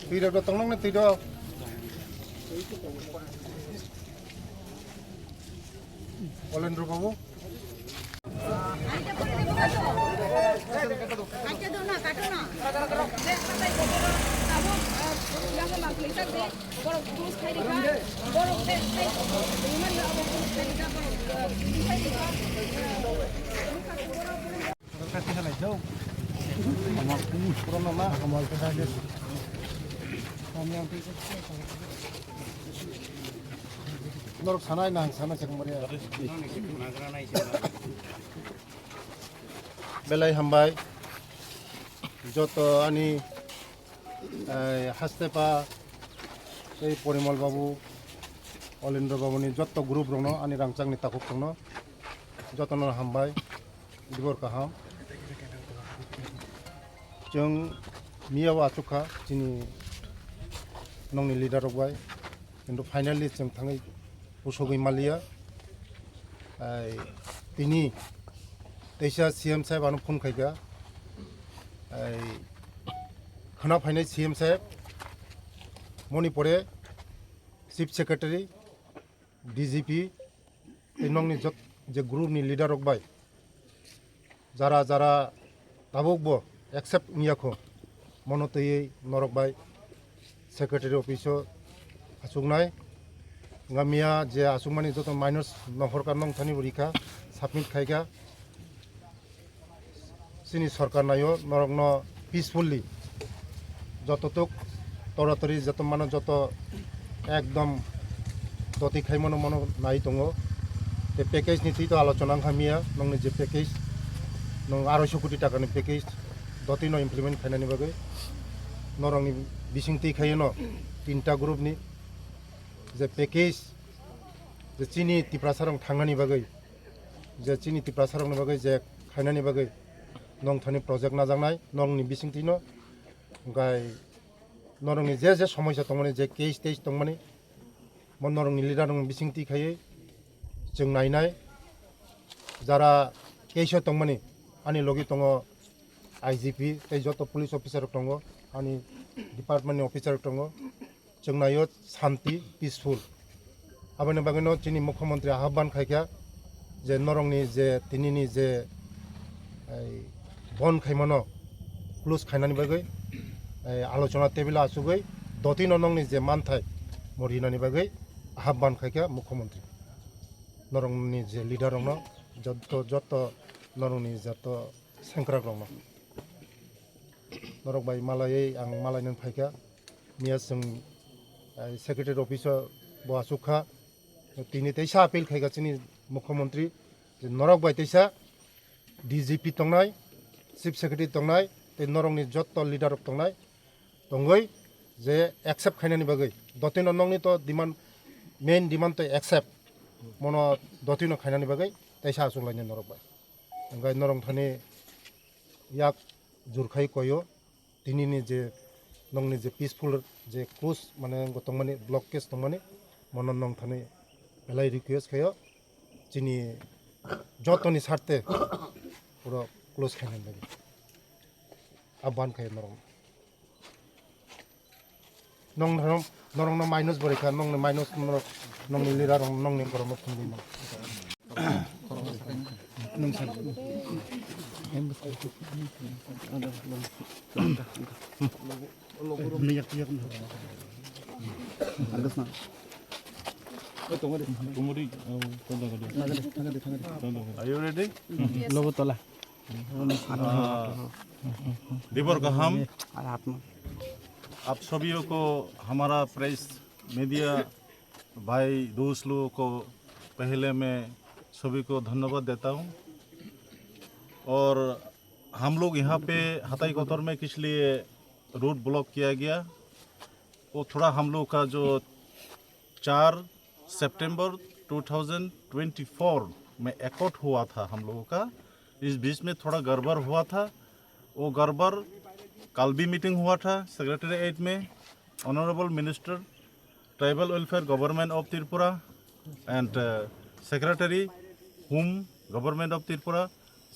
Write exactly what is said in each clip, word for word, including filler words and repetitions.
Twi rok do tongnok na twi rok. Olendro babu. Norok sanai nang sana chakmari. Belai hambai. Joto ani, eh, Hastepa, tei Porimal babu, Olendro babuni joto group rokno ani rangchakni takhuk tongno jotono hambai. Dibor kaham. Chwng miyao achukha chini nongni leader rok bai. Kintu finally chwng thangwi pusogwi maliya. Ai, tini teisa C M saheb ano phone khaikha. Ai, khwna phainai C M saheb, moni pore Chief Secretary, D G P, tei nokni jot-, je group ni leader rok bai jara jara tabuk bo accept wngya kho, mono twiwi norok bai secretary office o achuknai. Wngkha miya je achukmani joto minus nohorkha, nongthani bo rikha, submit khaikha. Chini sorkar naio norokno peacefully joto tok tora tori joto mano joto ekdom doti khai mano mano nai tongo. Te package ni twi to alochona wngkha miya, nongni je package, nong aroiso koti taka ni package doti no implement khainani bagwi norokni bising twi khaino tinta group ni je package, je chini Tiprasa rok thangnani bagwi, je chini Tiprasa rokni bagwi je khainani bagwi nongthani project najaknai nongni bisingtwino. Hwnkhe norokni je je somosya tongmani, je case teis tongmani, bo norokni leader rokni bisingtwi khaiwi chwng nainai. Jara case o tongmani, ani logi tongo I G P tei joto police officer rok tongo, ani department ni officer rok tongo. Chwng naio shanti, peaceful. Aboni bagwino chini mukhyamantri ahban khaikha je norokni je tinini je, ei, bon khaimano close khainani bagwi, ei, alochona table o achugwi dotino nokni je manthai mo rinani bagwi ahban khaikha mukhyamantri. Norokni je leader rokno jotto, jotto norokni jotto sengkrak rokno. Norok bai malaiwi ang malai nang phaikha. Miya chwng, eh, secretary office o bo achukha. Tini teisa appeal khaikha chini mukhyamantri je norok bai teisa D G P tongnai, chief secretary tongnai, tei norokni jotto leader rok tongnai, tongwi je accept khainani bagwi. Dotino nokni to demand, main demand to accept. Mono dotino khainani bagwi teisa achuk lainai norok bai. Hwnkhe norok thani yak jurkhai koyo, tinini je nokni je peaceful je close mane wngkha tongmani, block case tongmani, mono nong thani belai request khayo, chini jotoni sarte puro close khainani bagwi. Abhan khayo norok. Nong norok, norokno minus bo rikha, nongni minus norok, nongni leader rok, nongni borokno phunukgwi mano. Nung sir. Nung yak, yak, nung. Agus na. Are you ready? Lobo tola. Yes. Lobo tola. दिबर गहम। आप सभी को हमारा press media भाई दोस्त लोगों को पहले मैं सभी को धन्यवाद देता हूँ। और हम लोग यहाँ पे हताई कोतर में किस लिए रोड ब्लॉक किया गया, वो थोड़ा हम लोग का जो चार सितंबर दो हज़ार चौबीस में एकॉर्ड हुआ था हम लोगों का, इस बीच में थोड़ा गड़बड़ हुआ था। वो गड़बड़, कल भी मीटिंग हुआ था सेक्रेटेरिएट में। Honourable minister tribal welfare government of Tripura and secretary home government of Tripura,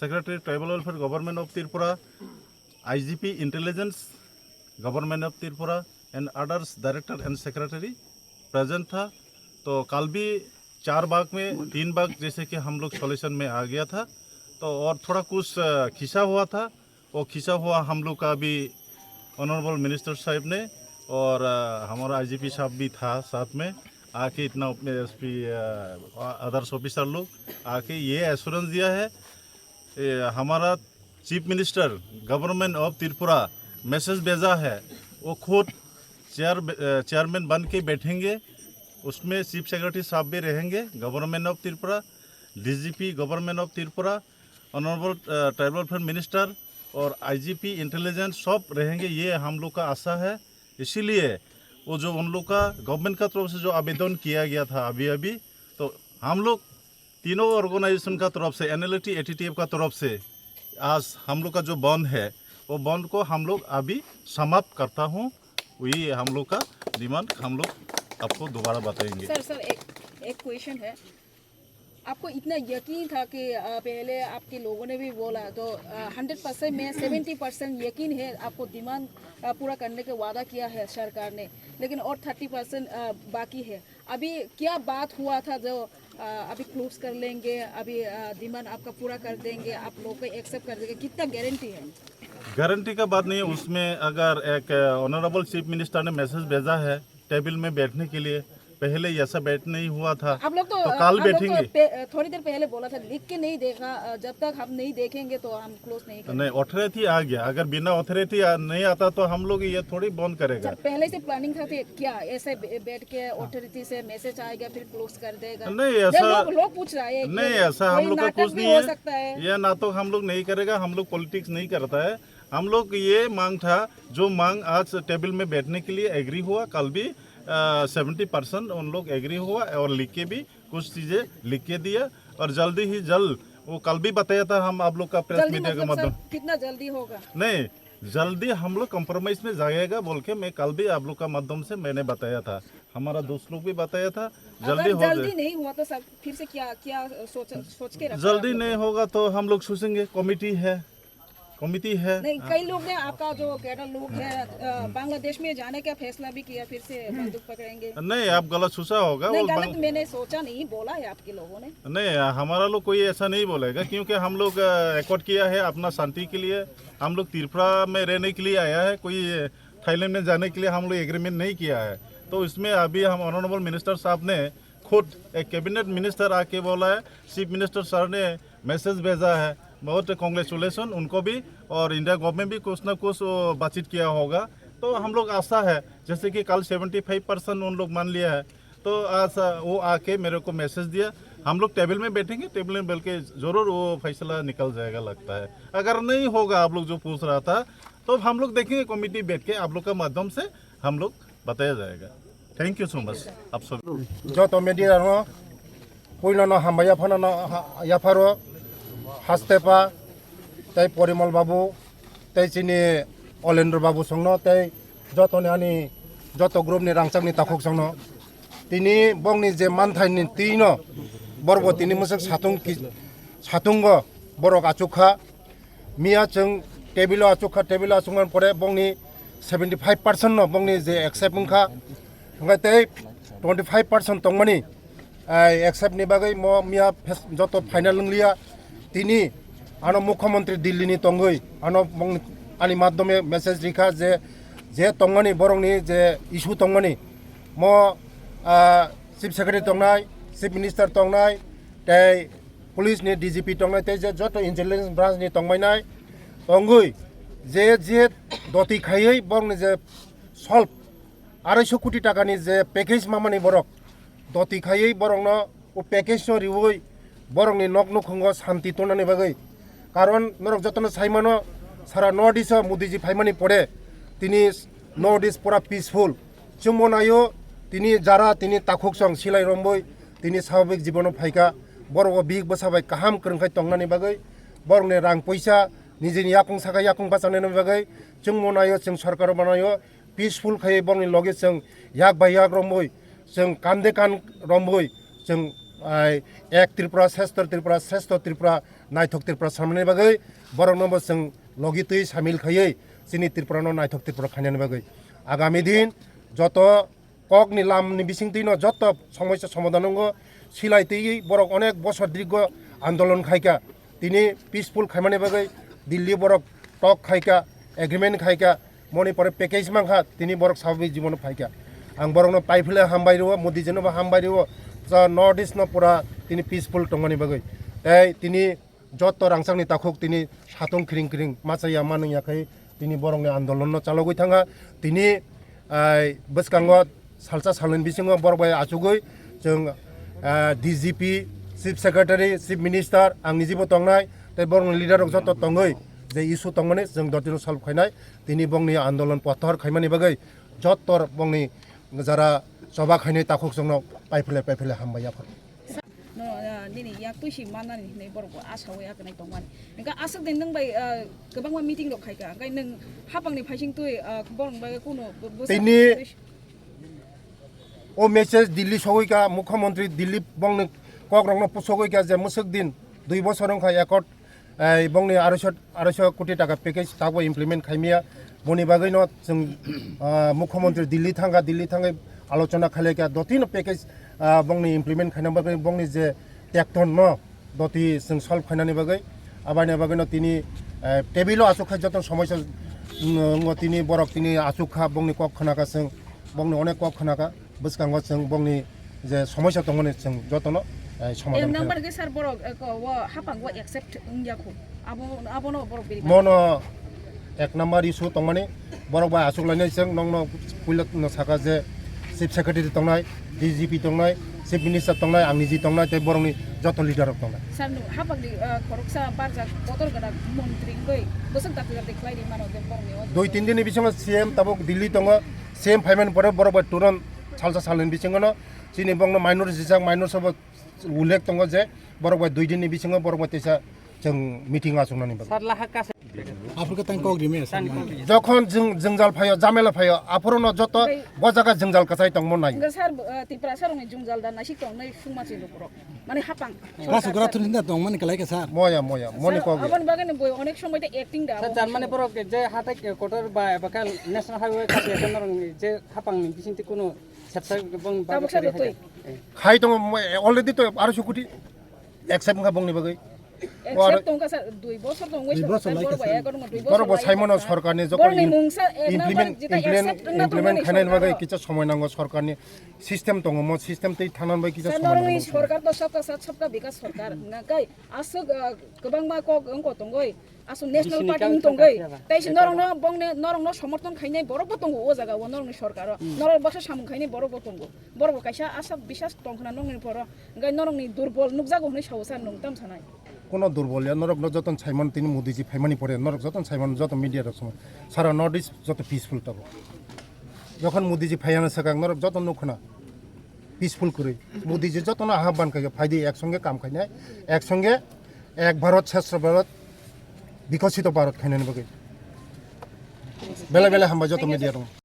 secretary tribal welfare government of Tripura, IGP intelligence government of Tripura and others director and secretary present था। तो कल भी चार भाग में तीन भाग जैसे कि हम लोग सॉल्यूशन में आ गया था। तो और थोड़ा कुछ अ, खिंचा हुआ था, वो खिंचा हुआ हम लोग का भी ऑनरेबल मिनिस्टर साहब ने और अ, हमारा आईजीपी साहब भी था साथ में, आके इतना अपने एसपी, अदर्स ऑफिसर लोग आके ये एश्योरेंस दिया है। ए, हमारा chief minister government of Tripura message भेजा है, वो खुद चेयर, अ, चेयरमैन बन के बैठेंगे, उसमें चीफ सेक्रेटरी साहब भी रहेंगे, government of Tripura, DGP government of Tripura, honourable tribal welfare minister और आईजीपी इंटेलिजेंस सब रहेंगे, ये हम लोग का आशा है। इसीलिए वो जो उन लोग का गवर्नमेंट का तरफ से जो आवेदन किया गया था अभी अभी, तो हम लोग तीनों ऑर्गेनाइजेशन का तरफ से, एनएलएटी एटीटीएफ का तरफ से आज हम लोग का जो बंद है, वो बंद को हम लोग अभी समाप्त करता हूँ। वही हम लोग का डिमांड, हम लोग आपको दोबारा बताएंगे। सर, सर, एक, एक क्वेश्चन है। आपको इतना यकीन था कि, अ, पहले आपके लोगों ने भी बोला, तो, अ, हंड्रेड परसेंट में सेवेंटी परसेंट यकीन है आपको डिमांड, अ, पूरा करने के वादा किया है सरकार ने, लेकिन और थर्टी परसेंट, अ, बाकी है। अभी क्या बात हुआ था जो, अ, अभी क्लोज कर लेंगे, अभी, अ, डिमांड आपका पूरा कर देंगे, आप लोग को एक्सेप्ट कर देंगे, कितना गारंटी है? गारंटी का बात नहीं है, उसमें अगर एक ऑनरेबल चीफ मिनिस्टर ने मैसेज भेजा है टेबल में बैठने के लिए, पहले ऐसा बैठ नहीं हुआ था, आप लोग तो, तो अ, कल हम लोग तो बैठेंगे। पे-, अ, थोड़ी देर पहले बोला था, लिख के नहीं देखा, अ, जब तक हम नहीं देखेंगे तो हम क्लोज नहीं करेंगे। नहीं, अथॉरिटी आ गया, अगर बिना अथॉरिटी आ, नहीं आता तो हम लोग ये थोड़ी बंद करेगा। अच्छा, पहले से प्लानिंग था फिर क्या ऐसे बे-, बैठ के अथॉरिटी से मैसेज आएगा फिर क्लोज कर देगा? नहीं, ये ऐसा लोग, लोग पूछ रहा है कि नहीं, ऐसा हम कोई लोग का नाटक कुछ भी नहीं हो है। सकता है। ये नाटक हम लोग नहीं करेगा, हम लोग पॉलिटिक्स नहीं करता है। हम लोग ये मांग था, जो मांग आज टेबल में बैठने के लिए एग्री हुआ, कल भी सेवेंटी परसेंट उन लोग एग्री हुआ और लिख के भी कुछ चीज़ें लिख के दिया और जल्दी ही जल्द वो कल भी बताया था हम आप लोग का प्रेस जल्दी मीडिया के मतलब, सर, माध्यम। कितना जल्दी होगा? नहीं, जल्दी हम लोग कॉम्प्रोमाइज में जाएगा बोल के मैं कल भी आप लोग का माध्यम से मैंने बताया था, हमारा दोस्त लोग भी बताया था, जल्दी अगर हो जल्दी जाए। नहीं हुआ तो सर फिर से क्या, क्या सोच, सोच के रखा है जल्दी आप लोग? नहीं होगा तो हम लोग सोचेंगे, कमेटी है, कमेटी है। नहीं, कई लोग ने आपका जो कैडर लोग है, अ, बांग्लादेश में जाने का फैसला भी किया, फिर से बंदूक पकड़ेंगे। नहीं, आप गलत सोचा होगा, नहीं, वो गलत बांग- मैंने सोचा नहीं, बोला है आपके लोगों ने। नहीं, हमारा लोग कोई ऐसा नहीं बोलेगा, क्योंकि हम लोग, अ, एकॉर्ड किया है अपना शांति के लिए। हम लोग त्रिपुरा में रहने के लिए आया है, कोई थाईलैंड में जाने के लिए हम लोग एग्रीमेंट नहीं किया है। तो इसमें अभी हम ऑनरेबल मिनिस्टर साहब ने खुद एक कैबिनेट मिनिस्टर आके बोला है, चीफ मिनिस्टर सर ने मैसेज भेजा है, बहुत कांग्रेचुलेशन उनको भी, और इंडिया गवर्नमेंट भी कुछ ना कुछ वो बातचीत किया होगा। तो हम लोग आशा है, जैसे कि कल सेवेंटी फाइव परसेंट उन लोग मान लिया है, तो आज वो आके मेरे को मैसेज दिया, हम लोग टेबल में बैठेंगे, टेबल में बैठ के जरूर वो फैसला निकल जाएगा लगता है। अगर नहीं होगा आप लोग जो पूछ रहा था, तो हम लोग देखेंगे कमेटी बैठ के आप लोग का माध्यम से हम लोग बताया जाएगा। Thank you so much, आप सब। Joto media no puino no hambai yaphano no ha-, yapharo, Hastepa, tei Porimol babu, tei chini Olendro babu songno, tei joto ni ani joto group ni rangchak ni takhuk songno. Tini bongni je manthai ni twi no borok bo tini mwswk satung ki-, satungo borok achuk kha. Miya chwng table o achuk kha, table o achukmani pore bongni seventy five percent no bongni je accept wngkha, hwnkhe tei twenty five percent tongmani, ai, accept ni bagwi mo miya fes-, joto final wngliya. Tini ano mukhyamantri Delhi ni tongwi ano bongni, ani madhyome message rikha je, je tongmani borokni je issue tongmani mo, ah, chief secretary tongnai, chief minister tongnai, tei Police ni D G P tongnai tei je joto intelligence branch ni tongmainai tongwi je je doti khaiwi borokni je solve arai so koti taka ni je package mamani borok doti khaiwi borokno o package no riwi borokni nok nukhungo santi tongnani bagwi. Karon norok jotono saimano sara North East o Modi ji phaimani pore tini North East pura peaceful. Chwngbo naio tini jara tini takhuk song silai romboi tini swababik jibono phaika. Borok o bihik bwsa bai kaham kwrwngkhai tongnani bagwi borokni rang puisa nijini yakung saka yakung bachanani bagwi chwngbo naio chwng sorkaro banaio peaceful khai borokni loge chwng yak bai yak romboi chwng kande kan romboi chwng ai ek Tripura sestor Tripura sestor Tripura naithok Tripura samani bagwi borokno bo chwng logi twi samil khaiwi chini Tripura no naithok Tripura khainani bagwi agami din joto kokni lamni bisingtwi no joto somosya somadhan wngo. Silai twi borok onek bosor dirgo andolon khaika, tini peaceful khaimani bagwi Delhi borok tok khaika, agreement khaika, moni pore package mankha, tini borok swababik jibono phaika. Ang borokno paiphile hambai rwo, Modi jinobo hambai rwo, North East no pura tini peaceful tongmani bagwi. Tei tini joto rangchakni takhuk tini satung kring kring machaya manung ya khai tini borokni andolon no chalogwi thangkha. Tini ai bwskango salsa salni bisingo borok bai achugwi chwng ah, D G P, Chief Secretary, Chief Minister ang nijibo tongnai tei borokni leader rok joto tongwi je issue tongmani chwng dotino solve khainai tini bongni andolon pothor khaimani bagwi joto bongni jara choba khainai takhuk chwngno paiphile paiphile hambai yaphar. No, ah, nini yak twi si mannani hinwi borok bo asa wi akanai tongmani. Hingke aswk din nwng bai, ah, kwbangma meeting rok khaika. Hingke nwng hapangni phaising twi, ah, borok bai kuno bo-, bwsa Tini twi si- o message Delhi sogwi ka, Mukhyamantri Delhi bongni kok rokno pusogwi ka je mwswk din dui bosor wngkha accord, eh, bongni aroiso, aroiso koti taka package tabuk implement khaimya. Boni bagwino chwng, ah, Mukhyamantri Delhi thangkha, Delhi thangwi alochona khailaikha, dotino package, ah, bongni implement khaina bagwi bongni je tekton no doti chwng solve khainani bagwi, abani bagwino tini, eh, table o aswk khai joto somosya, mm, ngo tini borok tini aswk kha, bongni kok khna kha chwng, bongni onek kok khna kha. Bwskango chwng bongni je somosya tongmani chwng jotono, eh, somadhan Em, khaio. Number ke sir borok, eh, ko, wo hapang wo accept wngya khu. Abo, abono borok beri Mono ek number issue tongmani borok bai aswk lainai chwng nongno puila no saka je Chief Secretary tongnai, D G P tongnai, Chief Minister tongnai, ang niji tongnai, tei borokni joto leader rok tongnai. Sir, no, hapang di, eh, khoroksa barjak bodol gana montri wngwi bwswk dakti dakti khlai di mano je borokni o Dui tin din ni bisingo C M tabuk Delhi tongo, C M phaimani pore borok bai turon salsa salni bisingo no Chini bongno minor jijak, minor sabo ullek tongo je borok bai dui din ni bisingo borok bai teisa chwng meeting achuknani bagwi. Sir, laha kasa. Aphuru khe tang kok rime, sir. Tang kok rime. Jokhon jwng-, jwngjal phaio, jamela phaio, aphuru no joto Bai- bo jaga jwngjal kwchai tongmo nai. Hingke sir, uh, Tripura sir ni jwngjal da naisik tong nai sungma chini borok. Mane hapang. Kasu gra thuni da tong mani kalai khe, sir. Moya, moya, moni Sir, kok ya. Aboni bagwi ni boi onek somoi de acting da, Sir, aboni Germany somoi. Borok je hatai kotor ba, ba khe national highway kha, je norong je hapang ni bising ti kuno Sepsa bong Tabuk sa bagwi twi. Eh. Khai tongo, mo-, already to aroiso koti accept wngkha bongni bagwi. Accept tongkha sa, dui bosor tongwi Dui sa, bosor sa, lai borok kha bai sa. Ekor dui bosor Borok bo lai saimano kha. Sorkarni jokon Borokni im-, mungsa ek implement, number jita implement, accept wngna implement thangmani khainani sorkar. Bagwi kisa somoi nango sorkarni system tongo, mo system tei thangnani bagwi kisa Sa somoi norokni nango. Sorkar to sabka sath sabka bikas sorkar. Hwnka kai aswk, ah, kwbangma kok wngko tongoi. Aswk national Bisini party kang wng tongwi. Thangka tei se norokno bongni norokno somorthon khainai borok bo tongo o jaga o norokni sorkaro. Hmm. Norok baksa samung khainai borok bo tongo. Borok bo kaisa aswk bisas tong khna nokni poro. Hwnkhe norokni durbol nukjago hwnwi sao sir nwng tam sanai. Kono durbol ya norokno joton saimano tini Modi ji phaimani pore norok joton saimano joto media rok song sara North East joto peaceful tabuk. Jokhon Modi ji phaiyana sakang norok joto nuk khna. Peaceful kwrwi. Modi ji jotono ahwban khaikha, phaidi ek songe kam khainai, ek songe ek Bharat, Shreshtha Bharat, Bikasito Bharat khainani bagwi. Belai belai hambai joto media rok.